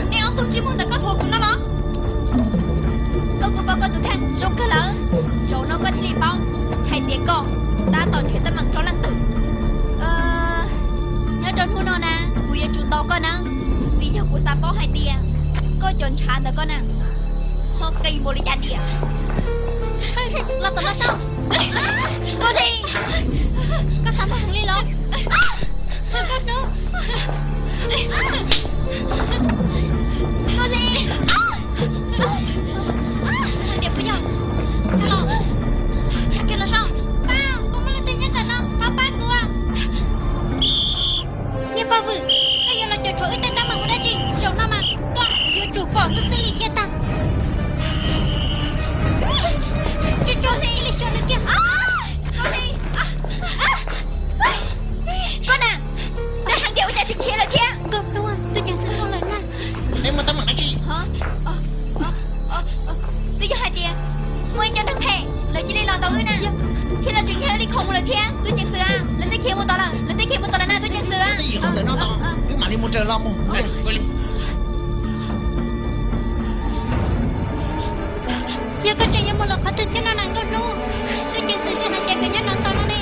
Nej ob tug ntsej muag ntawm koj thuam kuv no los? Koj kuj paub koj tus kheej zoo kawg lawm, zaum no koj thiaj li paub hais tias koj tab tom nrhiav teeb meem rau leej twg. Nyob rau hnub no na, kuv yuav tsum tos koj na, vim yog kuv xav paub hais tias koj cov ntshav ntawm koj na ho qis npaum li cas tiag. Los tom no saib. Koj li, koj xav muag heev li los? Koj hnub. Koj li. Tias puas yog? Los, kiag los saib. Pab, puas muaj leej twg nyob ntawm no, thov pab kuv. Niag poj vwm, koj yuav los cuam tshuam wb tej teeb meem ua dab tsi? Zaum no mas koj yuav tsum pom xwb xwb li thiaj tag. Tsuag tsuag li, cia li xyuas nws kiag. Koj na, koj hais tias ua cas tsis khiav lawm thiab? Koj hnub, tus ceev xwm tuaj lawm na. Peb muaj teeb meem dab tsi? Twb yog hais tias muaj ib co neeg phem lawv cia li los tau wb na, thiab lawv tseem yog wb li khoom mus lawm thiab. Tub ceev xwm, lawv twb khiav mus tod lawm, lawv twb khiav mus tod lawm na tub ceev xwm. Wb mam li mus raws los mus. Yog koj tseem yuav mus lawm qhov twg thiab no na Nkauj Hnub? Tub ceev xwm twb hais tias koj nyob no tos no ne.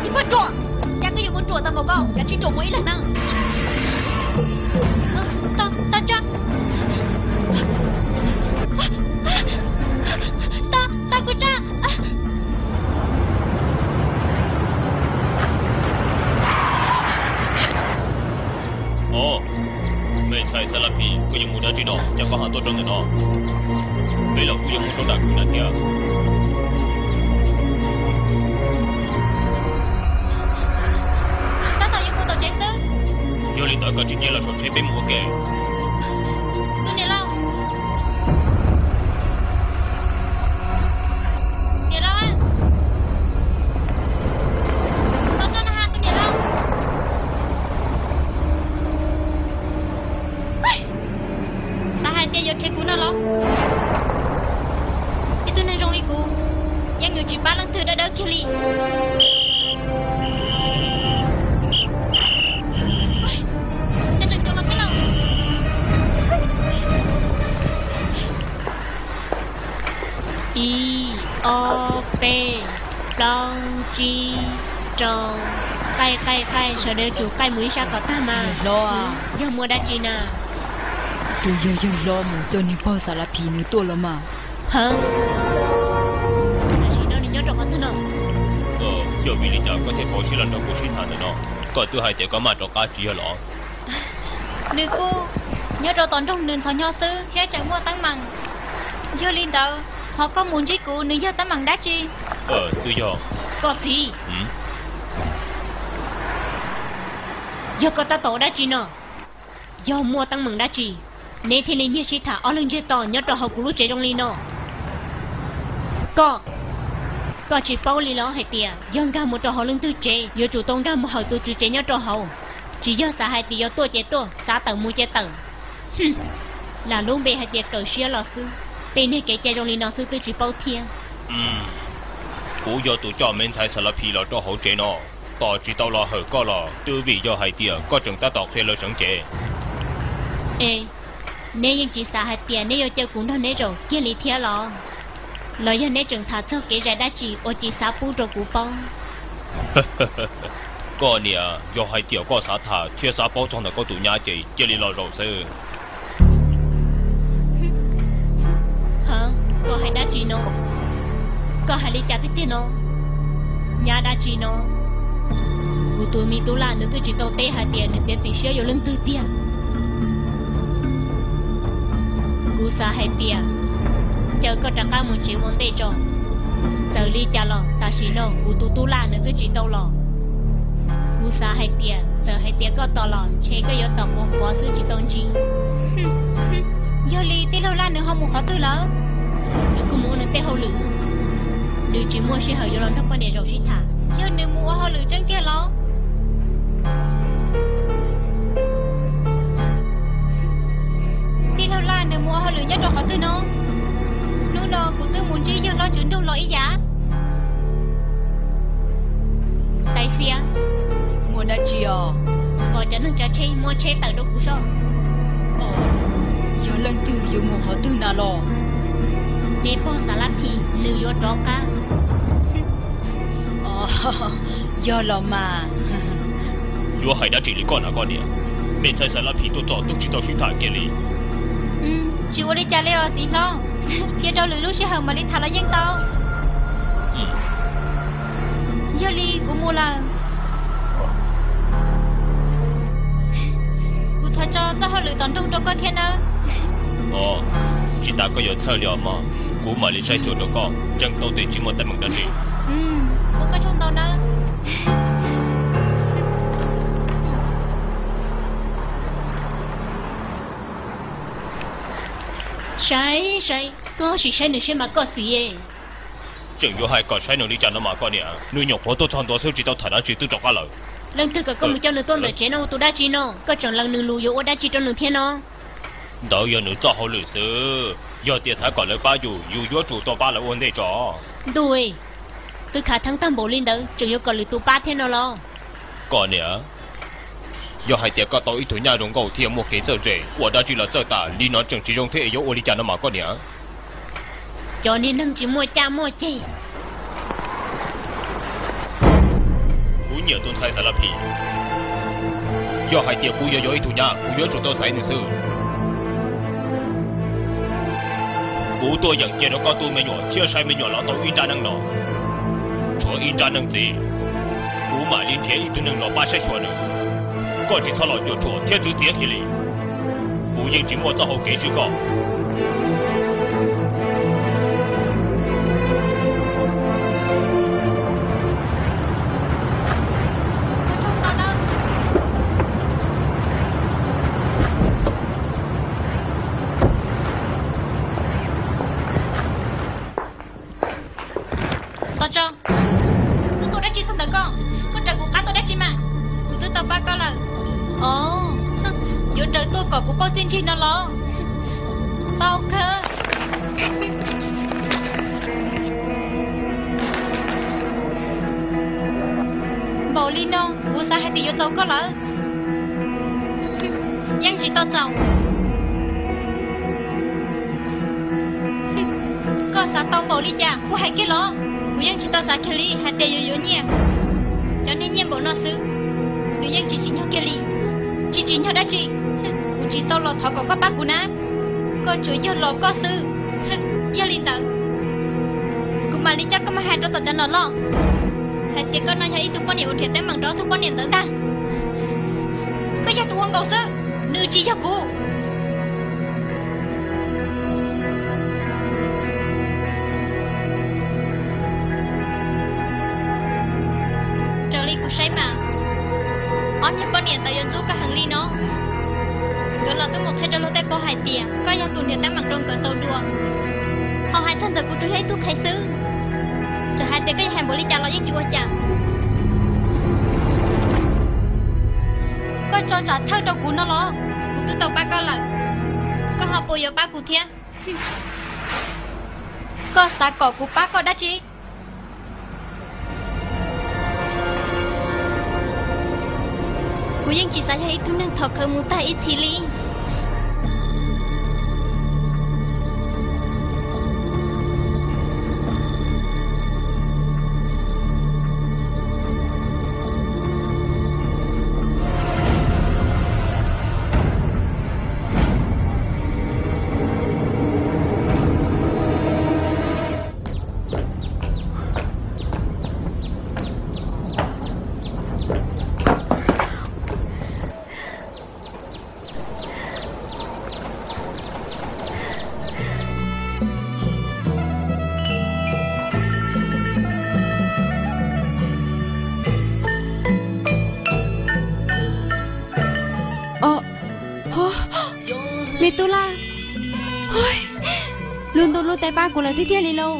Niag poj ruam, cas koj yuav mus ruam tau npaum ko, kav tsij ruam mus ib leeg na. Tos, tos tso. Tos, tos kuv tso. Os, me ntxhais Xalas Phis, koj yuav mus dab tsi no? Cas koj ho tuaj rau ntawm no? Peb los kuj yuav mus rau nram kwj na thiab. Tab tom yuav mus tom tsev xwb. Yog li ntawd koj tsis nce los saum tsheb peb mus ua ke. Tus niam laus. Niam laus, tos tso na has tus niam laus. Xav hais tias yuav khiav kuv no los? Ib tug neeg zoo li kuv, yeej yuav tsis pab leej twg dawb dawb kiag li. Ib, ob, peb, plaub, tsib, rau. Qaij qaij qaij, sawv daws tsum qaij mus ib sab kom tag mas. Yawg hlob, yog muaj dab tsi na? Twb yog yawg hlob mus coj niag pog Xalas Phis nws tuaj los mas. Tam sim no nws nyob rau qhov twg no? Yog vim li cas koj thiaj pauv siab los nrog kuv sib tham ntawm no? Koj twb hais tias koj maj rov qab tsis yog los? Nws kuj nyob rau tom nroog nws ntxhov nyob xwb thiab tseem muaj teeb meem. Yog li ntawd ho koj mus ntsib kuv nws yog teeb meem dab tsi? Twb yog koj txiv. Yog koj tab tom ua dab tsi no? Yog muaj teeb meem dab tsi neb thiaj li nyiag sib tham ob leeg ntsiag to nyob rau hauv kuv lub tsev zoo li no? Koj, koj tsis paub li los hais tias yog nkag mus rau hauv leej twg tsev yuav tsum tau nkag mus hawm tus tswv tsev nyob rau hauv, tsis yog xav hais tias yuav tuaj ces tuaj, xav tawm mus ces tawm. Lam lub npe hais tias kawm siab los xwb, tej niag kev cai zoo li no xwb twb tsis paub thiab. Kuv yog tus coj me ntxhais Xalas Phis los rau hauv tsev no, tos tsis tau los hawm koj los twb vim yog hais tias koj tseem tab tom qhia lawv seev cev. Es neb yeej tsis xav hais tias neb yuav caw kuv nrog neb zaum kiag li thiab los? Los yog neb tseem tham txog kev zais dab tsi uas tsis xav pub rau kuv paub? Koj niam, yog hais tias koj xav tham thiab xav paub txog ntawm koj tus nyab ces cia li los zaum xwb. Koj hais dab tsi no? Koj hais li cas tiag tiag no? Nyab dab tsi no? Kuv tus me tub laj nws twb tsis tau teb hais tias nws txiav txim siab yuav leej twg tiag. Kuv xav hais tias caw koj rov qab mus tsev ua ntej tso. Txawm li cas los tam sim no kuv tus tub laj nws twb tsis tau los. Kuv xav hais tias txawm hais tias koj tos los ntshe koj yuav tos quav quav xwb tsis tau ntsib. Yog li tij laug laj nws ho mus qhov twg lawm? Nws kuj mus ua nws tej hauj lwm, nws tsis muaj sij hawm yuav los nrog poj niam zaum sib tham. Yog nws mus ua hauj lwm tseeb tiag los? Tij laug laj nws mus ua hauj lwm nyob rau qhov twg no? Hnub no kuv twb mus ntsib yawg hlob tswv nroog los ib yam. Tais Xia, muaj dab tsi os? Cov neeg tsav tsheb muab tsheb tawm rau kuv soj. Yog leej twg yuav mus qhov twg na los? Me pog Xav Lab Phim nws yuav rov qab. Yog los mas. Yuav hais dab tsi li koj na koj niam? Me ntxhais Xav Lab Phim tuaj txog twb tsis tau sib tham kiag li. Tsis ua li cas li os txiv hlob, cia rau lwm lub sij hawm mam li tham los yeej tau. Yog li kuv mus lawm. Kuv thov tso txoj hauj lwm tom nroog rau koj thiab nawb. Tsis tas koj yuav txhawj li os mog, kuv mam li saib xyuas rau koj, ntseeg tau tias tsis muaj teeb meem dab tsi. Ua koj tsaug ntau nawb. Saib saib, koj sim saib nws seb mas koj txiv. Tseem yuav hais kom saib nws li cas no mas koj niam, nws nyuam qhuav tuaj txog ntua xwb tsis tau tham dab tsi twb rov qab lawm. Leej twg kom koj mus coj nws tuaj ntawm tsev no ua tus dab tsi no? Koj tseem lees nws lus yuav ua dab tsi rau nws thiab no? Ntawd yog nws txoj hauj lwm xwb, yog tias xav kom lawv pab yus, yus yuav tsum tau pab lawv ua ntej tso. Ntuj, twb khav theeb tag npaum li ntawd tseem yuav kom lwm tus pab thiab no los? Koj niam, yog hais tias koj tau ib tug nyab zoo nkauj thiab muaj kev txawj ntse, ua dab tsi los txawj tas li no tseem tsis zoo thiab es yuav ua li cas no mas koj niam? Cov niag neeg tsis muaj caj muaj ceg. Kuv nyiam tus ntxhais Xav Lab Phim. Yog hais tias kuv yuav yuav ib tug nyab, kuv yuav tsum tau xaiv nws xwb. Kuv tuaj yeem cia rau koj tu me nyuam thiab saib me nyuam los tau ib nrab neej no. Tshuav ib nrab neej ntxiv, kuv mam li nrhiav ib tug neeg los pab saib xyuas nws. Koj tsis txhob los cuam tshuam thiab txwv txiav kiag li. Kuv yeej tsis muaj txoj hau kev swb koj. Tos tso, koj tuaj dab tsi txog ntawm koj? Koj raws kuv qab tuaj dab tsi mas? Kuv twb tau pab koj lawm. Os, yuav raws tuaj kom kuv pauj txiaj ntsig no los? Tau kawg. Npaum li no kuv xav hais tias yuav txaus koj lawm. Yeej tsis tau txaus. Koj xav tau npaum li cas kuj hais kiag los. Kuv yeej tsis tau xav kiag li hais tias yuav yuav nyiaj. Cov niag nyiaj npaum no xwb, nws yeej tsis tsim nyog kiag li. Tsis tsim nyog dab tsi? Kuv tsis tau los thov kom koj pab kuv na. Koj tsuas yog los koj xwb. Yog li ntawd, kuv mam li coj koj mus hais rau tom cov nom loj hais tias koj no yog ib tug poj niam uas nrhiav teeb meem rau ob tug poj niam ntawd ntag. Koj yog tus ua nkaus xwb, nws tsis yog kuv. Raws li kuv saib mas, ob niag poj niam ntawd yuav ntxub koj heev li no. Nkawd los twb mus qhia rau luag tej pog hais tias koj yog tus nrhiav teeb meem rau nkawd tau dua. Ho hais txog ntawm kuv tsuas yog ib tug qhev xwb, txawm hais tias koj yuav hais npaum li cas los yeej tsis ua cas. Koj tso tsam thawj rau kuv no los? Kuv twb tau pab koj lawm, koj ho puas yuav pab kuv thiab? Koj xav kom kuv pab koj dab tsi? Kuv yeej tsis xav yog ib tug neeg thov khawv mus tag ib txhis li. Me tub laj, lub ntuj lub teb pab kuv lawm tiag tiag li lauj.